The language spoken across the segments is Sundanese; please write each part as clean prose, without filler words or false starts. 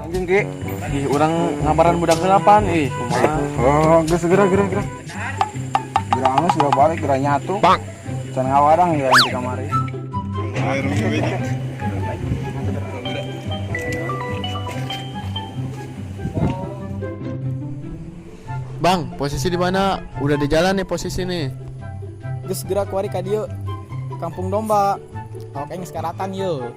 Anjing ge. Ih, urang ngabaran budak apaan ih, kumaha? Oh, geus segera geura geura. Geura geus geura balik geura nyatu. Bang. Can ngawarang ya di kamari. Bang, posisi di mana? Udah di jalan nih posisi nih. Geus geura kuari ka dieu. Kampung Domba. Awak aing geus karatan yeuh.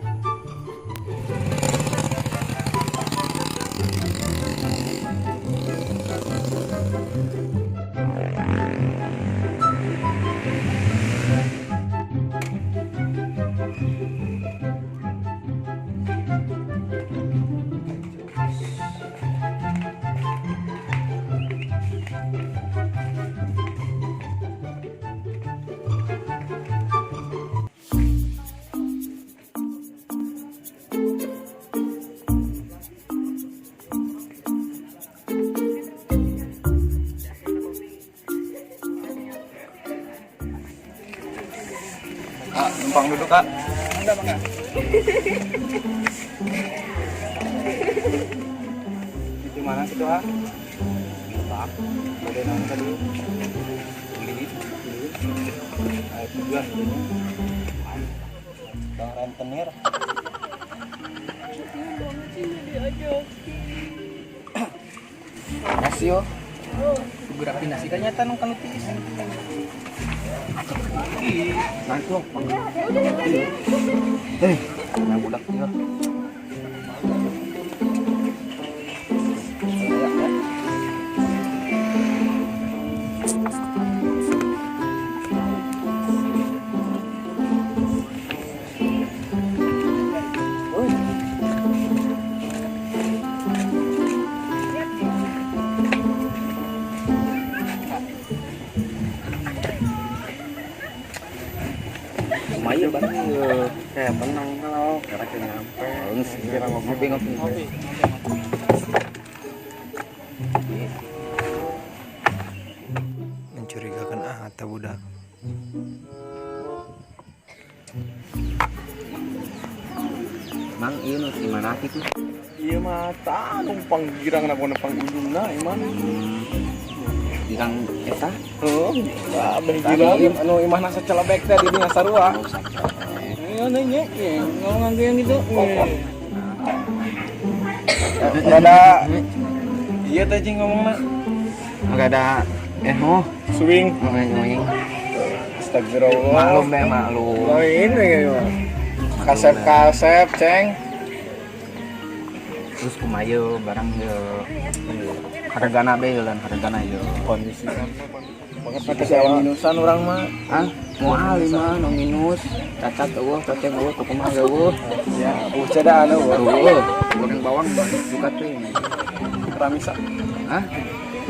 Kak, numpang duduk, Kak. Di mana situ, ah? Pak. Ada naon tadi? Beli, beli. Ayo tujuan ini. Bang rentenir. Makasih yo. Geura pindah sih kanyata nu kanu tiis. Langsung. Eh, nah budak ieu. Lumayan bareng yeuh. Kayak tenang kalau karena kayak nyampe. Kira ngopi ngopi. Ngopi. Mencurigakan ah atau budak. Mang ieu nu di mana kitu? Iya mah tah numpang girang na numpang ujungna iman. Girang eta? Heuh, ah beh Tadi girang. anu imahna sacelebek teh di dinya sarua. Oh, sacelebek. Iya nya, ngomong yang gitu. Rada iya teh cing ngomongna. Rada oh, Swing. ngomong. Astagfirullah. Maklum deh, maklum. Lain we mah. Kasep-kasep, Ceng. Terus kumaha yeuh barang yeuh. Hargana be lan hargana yeuh. Kondisi banget pakai saya minusan orang mah. Ah, moal mah nu minus, cacat eueuh, cacing eueuh, kumaha eueuh. Ya, cada anu Eueuh, goreng bawang buka teh. Ramisa. Hah?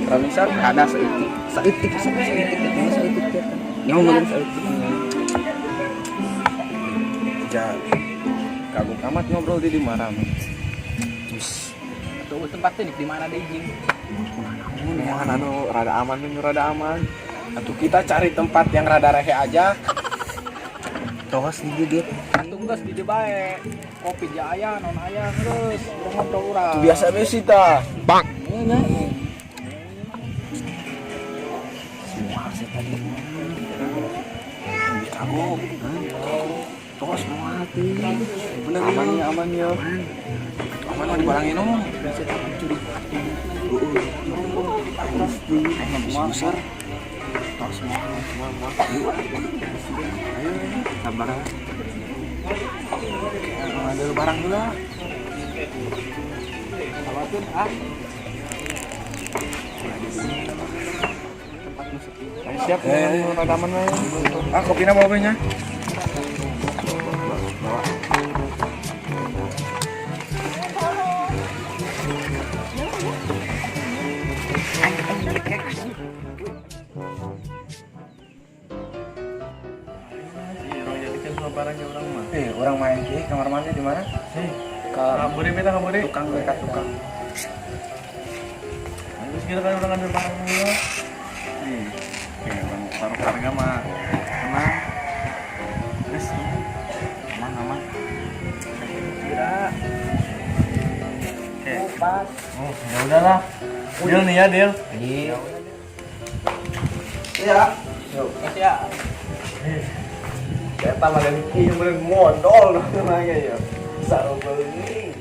Ramisa Ada saeutik, saeutik, saeutik, saeutik teh. Nyaho ngomong saeutik. Ja. Kagum amat ngobrol di mana. Tuh tempatnya di mana deh jing? Mana anu rada aman nu rada aman. Atau kita cari tempat yang rada rehe aja. Tos di dieu. Atuh geus di dieu bae. Kopi ja aya, naon aya geus, urang ngobrol urang. Biasa besi ta. Bang. Iya nya. Kagum. Tos moal teh. Bener aman ya, aman ya. Aman mah dibarangin oh. Besar. Tos moal. Ayo, Sabar. ngambil barang dulu lah. Ah. Ayo siap nu rada aman we. Ah, kopinya bawa nya. Barangnya orang mah. Eh, orang main ki kamar mandi di mana? Ke kaburi beta kaburi. Tukang dekat tukang. Terus kita kan orang ngambil barang dulu. Nih, kayak orang taruh harga mah. Tenang. Terus Aman aman. pas. Ya udahlah. Deal nih ya, deal. Deal. Iya. Yuk, kasih ya. Eta mah dari ieu meureun modal namanya ya. Sarua beli.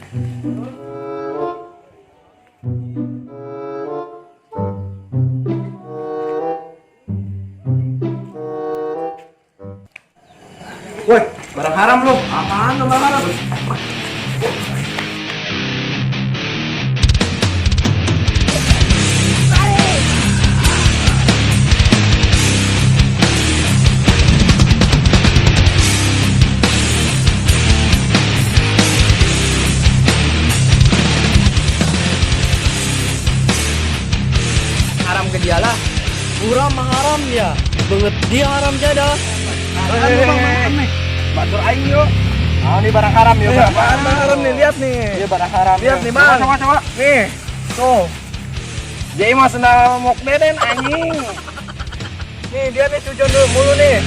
Woi, barang haram lu. Apaan tuh barang haram? Haram ke dia lah. Urang mah haram dia. Banget dia haram jadah. Batur aing yuk. Ah, ini barang haram yuk. Apaan barang haram nih? Lihat nih. Iya barang haram. Lihat nih, Bang. Coba, coba, coba. Nih. Tuh. Jadi mah sendal mok deden anjing. Nih dia nih cucian dulu mulu nih.